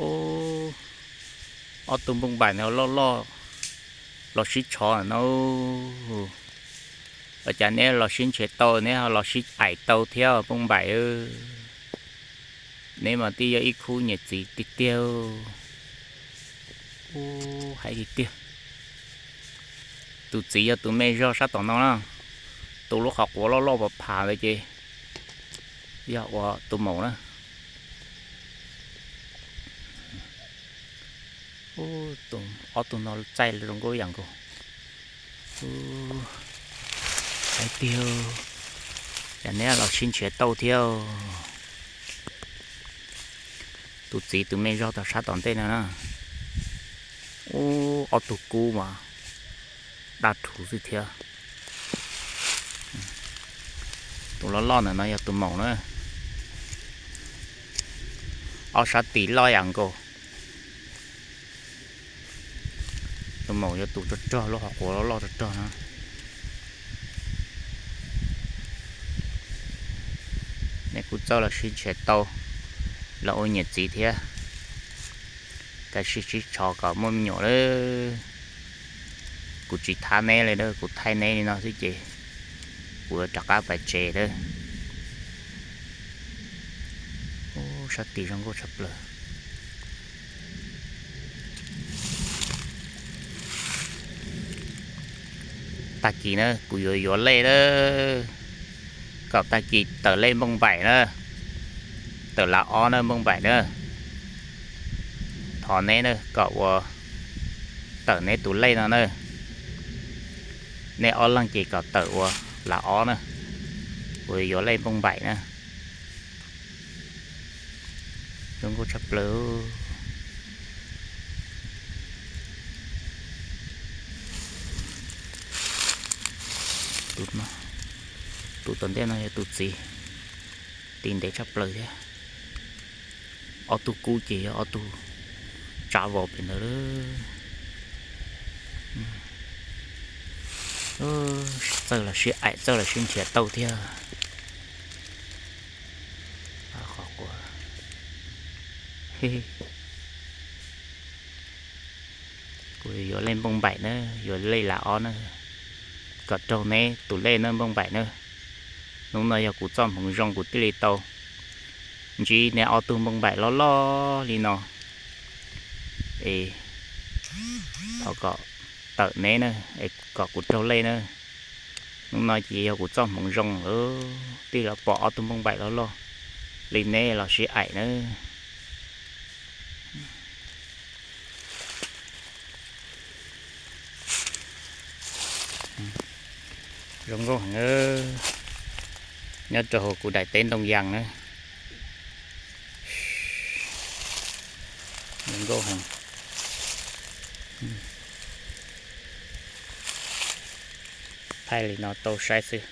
Ub, ob tug npoo npaim no loj loj los sib tshov no. Ua cas neb los sib nrhiav tau, neb ho los sib aim tau thiab npoo npaim. Neb mas twb yog ib khub niam txiv tiag tiag. Ub, hais tiag tiag. Tus txiv yog tus me zog sab tom no na, tus lub qhov quav loj loj pam pham ntawd ces yog ua tus maum na. Ub, ob tug no txaij zoo nkauj yam nkaus. Ub, hais tiag, cas neb los sib nrhiav tau thiab. Tus txiv tus me zog tau sab tom ntej no na. Ub, ob tug kub mas daj rhuv xwb thiab. Tus loj loj ntawm no yog tus maum na. Ob sab tis loj yam nkaus. Tus maum yog tus rog rog, lub qhov quav loj loj rog rog no. Neb kuj txawj los sib nrhiav tau los ua niam txiv thiab. Kav tsij sib tshov kom muaj me nyuam lawm. Kuv tsis thab neb li na, kuv thaij neb li no xwb ces kuv yuav rov qab pais tsev lawm. Ub, sab tis zoo nkauj tshaj plaws. Tag kis na kuv yuav yuav lej lawm, kom tag kis tawm lej npoo npaim na, tawm lav ob na npoo npaim na. Thov neb na kom ua tawm neb tus lej no na. Neb ob leeg ces kom tawm ua lav ob na, kuv yuav lej npoo npaim na. Zoo nkauj tshaj plaws. Tus tom ntej no yog tus txiv, tis ntev tshaj plaws thiab. Ob tug kub ces yog ob tug tsav vos pem ntawd lawm. Txawj los sib aim, txawj los sib nrhiav tau thiab. Qhov quav, kuv yuav lej npoo npaim na, yuav lej lav ob na, kom raug neb tus lej na npoo npaim na. Hnub no yog kuv txoj hmoov zoo kuv thiaj li tau ntsib neb ob tug npoo npaim loj loj li no. Es thov kom tawm neb na, es kom kuv raug lej na. Hnub no ces yog kuv txoj hmoov zoo lawm thiaj los pom ob tug npoo npaim loj loj li neb los sib aim na. Zoo nkauj heev, nyob rau hauv kuv daim teb ntoo yas na. Zoo nkauj heev. Thaij li no tau saib xwb.